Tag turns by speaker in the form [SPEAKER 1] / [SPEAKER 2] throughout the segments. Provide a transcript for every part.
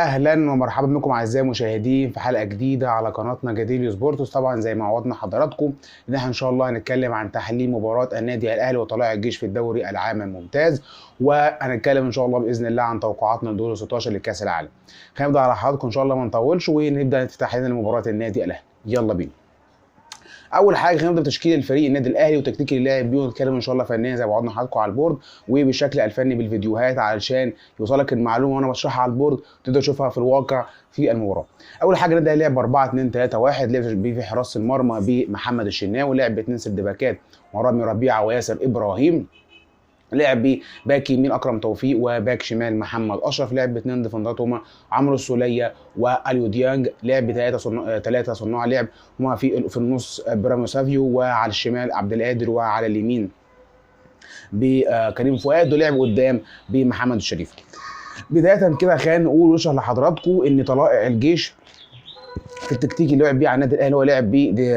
[SPEAKER 1] اهلا ومرحبا بكم اعزائي المشاهدين في حلقة جديدة على قناتنا جديليو سبورتس. طبعا زي ما عودنا حضراتكم ان احنا ان شاء الله هنتكلم عن تحليل مباراة النادي الاهلي وطلائع الجيش في الدوري العام الممتاز، وهنتكلم ان شاء الله باذن الله عن توقعاتنا لدور 16 لكاس العالم. خلينا نبدا على حضراتكم ان شاء الله ما نطولش ونبدا في تحليل مباراة النادي الاهلي. يلا بينا. اول حاجة خلينا نبدا بتشكيل الفريق النادي الاهلي وتكتيك اللاعب بيه، ونتكلم ان شاء الله فنيا زي ما وعدنا حضراتكم على ال board وبالشكل الفني بالفيديوهات علشان يوصلك المعلومة وانا بشرحها على ال board تقدر تشوفها في الواقع في المباراة. اول حاجة النادي الاهلي لعب 4 2 3 1، لعب بيه في حراسة المرمى بمحمد الشناوي، لعب باثنين سد باكات ورامي ربيعة وياسر ابراهيم، لعب باك يمين اكرم توفيق وباك شمال محمد اشرف، لعب باثنين ديفندرات هما عمرو السوليه واليو ديانج، لعب بثلاثة صناع لعب هما في النص برامو سافيو وعلى الشمال عبد القادر وعلى اليمين بكريم فؤاد، ولعب قدام بمحمد الشريف. بداية كده خلينا نقول ونشرح لحضراتكم ان طلائع الجيش في التكتيك اللي لعب بيه على النادي الاهلي هو لعب بيه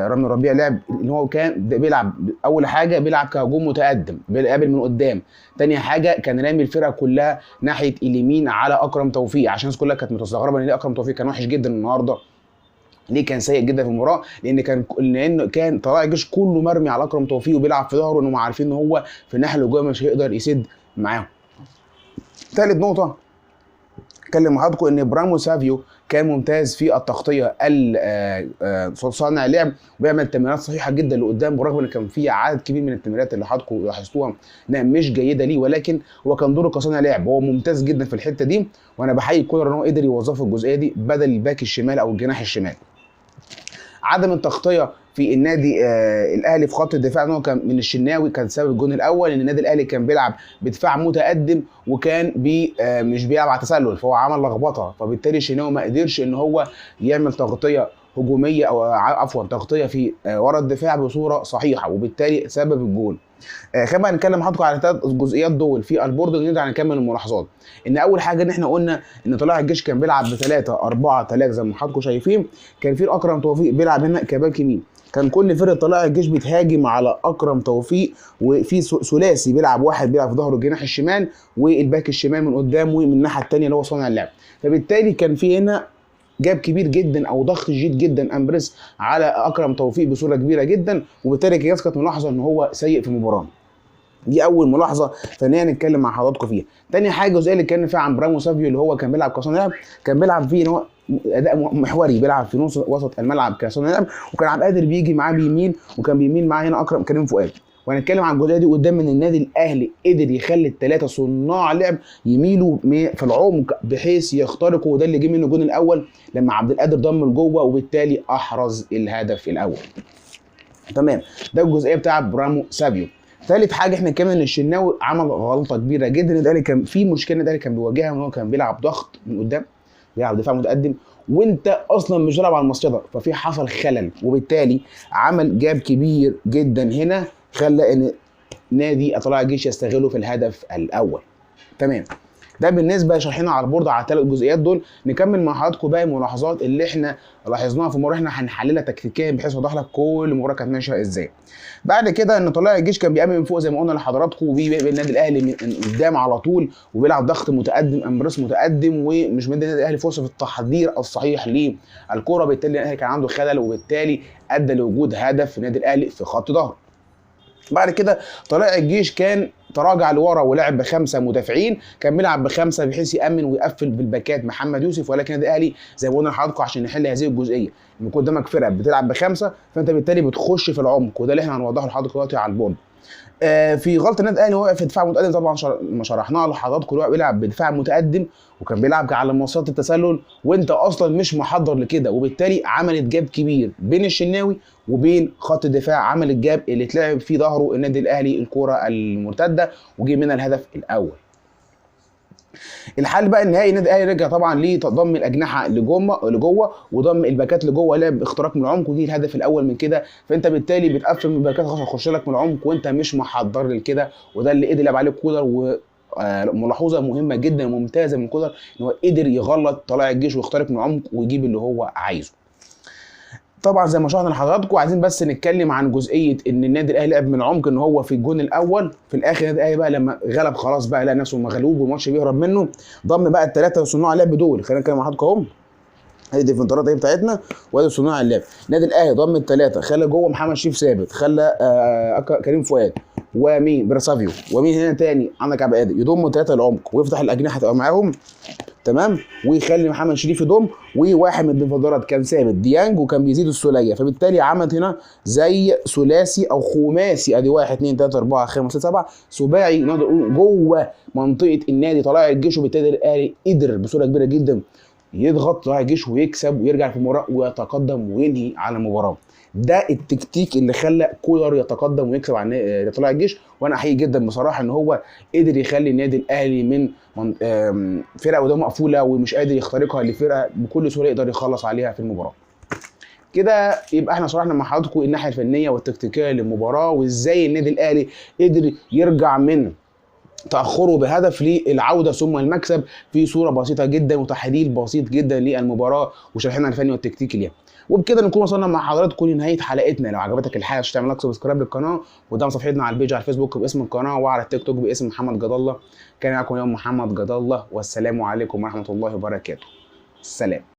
[SPEAKER 1] رامي ربيع، لعب ان هو كان بيلعب اول حاجة بيلعب كهجوم متقدم بيقابل من قدام، تاني حاجة كان رامي الفرقة كلها ناحية اليمين على اكرم توفيق، عشان الناس كلها كانت متستغربه ان ليه اكرم توفيق كان وحش جدا النهارده، ليه كان سيء جدا في المباراة؟ لان كان طلائع الجيش كله مرمي على اكرم توفيق وبيلعب في ظهره، انهم عارفين ان هو في الناحية الهجومية مش هيقدر يسد معاهم. ثالث نقطة اتكلم مع حضراتكم ان برامو سافيو كان ممتاز في التغطية صانع لعب وبيعمل تمريرات صحيحه جدا لقدام، برغم ان كان في عدد كبير من التمريرات اللي حضراتكم لاحظتوها انها مش جيدة ليه، ولكن هو كان دوره كصانع لعب هو ممتاز جدا في الحتة دي، وانا بحيي كولر ان هو قدر يوظفه الجزئية دي بدل الباك الشمال او الجناح الشمال. عدم التغطية في النادي الاهلي في خط الدفاع ان هو كان من الشناوي كان سبب الجون الاول، ان النادي الاهلي كان بيلعب بدفاع متقدم وكان مش بيلعب على تسلل، فهو عمل لخبطة، فبالتالي الشناوي ما قدرش ان هو يعمل تغطيه هجومية او عفوا تغطيه في ورا الدفاع بصورة صحيحه، وبالتالي سبب الجون. خلينا نتكلم حضراتكم على ثلاث جزئيات دول في ال board ونرجع نكمل الملاحظات. ان اول حاجة ان احنا قلنا ان طلائع الجيش كان بيلعب ب 3 4 3 زي ما حضراتكم شايفين، كان في اكرم توفيق بيلعب هنا كباك يمين، كان كل فرقه طلائع الجيش بتهاجم على اكرم توفيق، وفي ثلاثي بيلعب، واحد بيلعب في ظهره الجناح الشمال والباك الشمال من قدام ومن الناحية الثانية اللي هو صانع اللعب، فبالتالي كان في هنا gap كبير جدا او ضغط شديد جدا امبرس على اكرم توفيق بصورة كبيرة جدا، وبالتالي الناس كانت ملاحظة ان هو سيء في المباراة. دي اول ملاحظة فنية نتكلم مع حضراتكم فيها. تاني حاجة الجزئية اللي اتكلمنا فيها عن برامو سافيو اللي هو كان بيلعب كصانع لعب، كان بيلعب فيه ان هو اداء محوري، بيلعب في نص وسط الملعب كصانع لعب، وكان عبد القادر بيجي معاه بيمين وكان بيميل معاه هنا اكرم كريم فؤاد. وهنتكلم عن الجزئية دي قدام ان النادي الاهلي قدر يخلي الثلاثة صناع لعب يميلوا في العمق بحيث يخترقوا، وده اللي جه منه الجون الاول لما عبد القادر ضم لجوه وبالتالي احرز الهدف الاول. تمام، ده الجزئية بتاع برامو سافيو. ثالث حاجة احنا اتكلمنا ان الشناوي عمل غلطه كبيرة جدا، النادي الاهلي كان في مشكلة النادي الاهلي كان بيواجهها ان هو كان بيلعب ضغط من قدام، بيلعب دفاع متقدم، وانت اصلا مش بتلعب على المصيده، ففي حصل خلل وبالتالي عمل gap كبير جدا هنا خلى ان نادي طلائع الجيش يستغله في الهدف الاول. تمام، ده بالنسبة شرحنا على ال board على الثلاث جزئيات دول. نكمل مع حضراتكم باقي الملاحظات اللي احنا لاحظناها في المباراة، احنا هنحللها تكتيكيا بحيث اوضح لك كل مباراة كانت ماشية ازاي. بعد كده ان طلائع الجيش كان بيقابل من فوق زي ما قلنا لحضراتكم، وبيقابل النادي الاهلي من قدام على طول وبيلعب ضغط متقدم امبرس متقدم، ومش مدي النادي الاهلي فرصة في التحضير الصحيح للكرة، بالتالي الاهلي كان عنده خلل وبالتالي ادى لوجود هدف النادي الاهلي في خط ظهره. بعد كده طلائع الجيش كان تراجع لورا ولعب بخمسة مدافعين، كان بيلعب بخمسة بحيث يامن ويقفل بالباكات محمد يوسف، ولكن النادي الاهلي زي ما قلنا لحضراتكم عشان نحل هذه الجزئية، لما يكون قدامك فرقه بتلعب بخمسة فانت بالتالي بتخش في العمق، وده اللي احنا هنوضحه لحضراتكم دلوقتي على ال board. في غلطه النادي الاهلي هو في دفاع متقدم، طبعا ما شرحناها لحضراتكم، هو بيلعب بدفاع متقدم وكان بيلعب على منصات التسلل وانت اصلا مش محضر لكده، وبالتالي عملت gap كبير بين الشناوي وبين خط الدفاع، عمل ال gap اللي اتلعب فيه ظهره النادي الاهلي الكره المرتدة وجه منها الهدف الاول. الحل بقى النهائي النادي الاهلي رجع طبعا لتضم الاجنحة لجوه وضم الباكات لجوه، لعب اختراق من العمق وجه الهدف الاول من كده، فانت بالتالي بتقفل من الباكات خلاص هتخش لك من العمق وانت مش محضر لكده، وده اللي قدر يلعب عليه كولر. وملاحظة مهمة جدا وممتازة من كولر ان هو قدر يغلط طلائع الجيش ويخترق من العمق ويجيب اللي هو عايزه. طبعا زي ما شرحنا لحضراتكم، عايزين بس نتكلم عن جزئية ان النادي الاهلي لعب من عمق، ان هو في الجون الاول في الاخر النادي الاهلي بقى لما غلب خلاص بقى لقى نفسه مغلوب والماتش بيهرب منه، ضم بقى الثلاثة صناع لعب دول. خلينا نتكلم مع حضراتكم اهو، ادي الديفندرات اهي بتاعتنا وادي صناع اللعب. النادي الاهلي ضم الثلاثة، خلى جوه محمد شريف ثابت، خلى كريم فؤاد ومين براسافيو ومين هنا تاني عندك عبد القادر، يضموا ثلاثة العمق ويفتح الاجنحة تبقى معاهم تمام، ويخلي محمد شريف يضم، وواحد من الديفندرات كان ثابت ديانج وكان بيزيد السوليه، فبالتالي عملت هنا زي ثلاثي او خماسي، ادي 1 2 3 4 5 6 7 سباعي نقدر نقول جوه منطقة النادي طلائع الجيش. وبالتالي الاهلي قدر بصورة كبيرة جدا يضغط طلائع الجيش ويكسب ويرجع في المباراة ويتقدم وينهي على المباراة. ده التكتيك اللي خلى كولر يتقدم ويكسب على طلائع الجيش، وانا احييه جدا بصراحة ان هو قدر يخلي النادي الاهلي من فرقه قدامه مقفولة ومش قادر يخترقها لفرقة بكل سهولة يقدر يخلص عليها في المباراة. كده يبقى احنا شرحنا مع حضراتكم الناحية الفنية والتكتيكيه للمباراة، وازاي النادي الاهلي قدر يرجع من تأخره بهدف للعودة ثم المكسب في صورة بسيطة جدا وتحليل بسيط جدا للمباراة وشرحنا الفني والتكتيكي ليها. وبكده نكون وصلنا مع حضراتكم لنهاية حلقتنا. لو عجبتك الحلقة مش تعمل like subscribe للقناة، ودعم صفحتنا على ال page على الفيسبوك باسم القناة وعلى التيك توك باسم محمد جد الله. كان معكم يوم محمد جد الله، والسلام عليكم ورحمة الله وبركاته. سلام.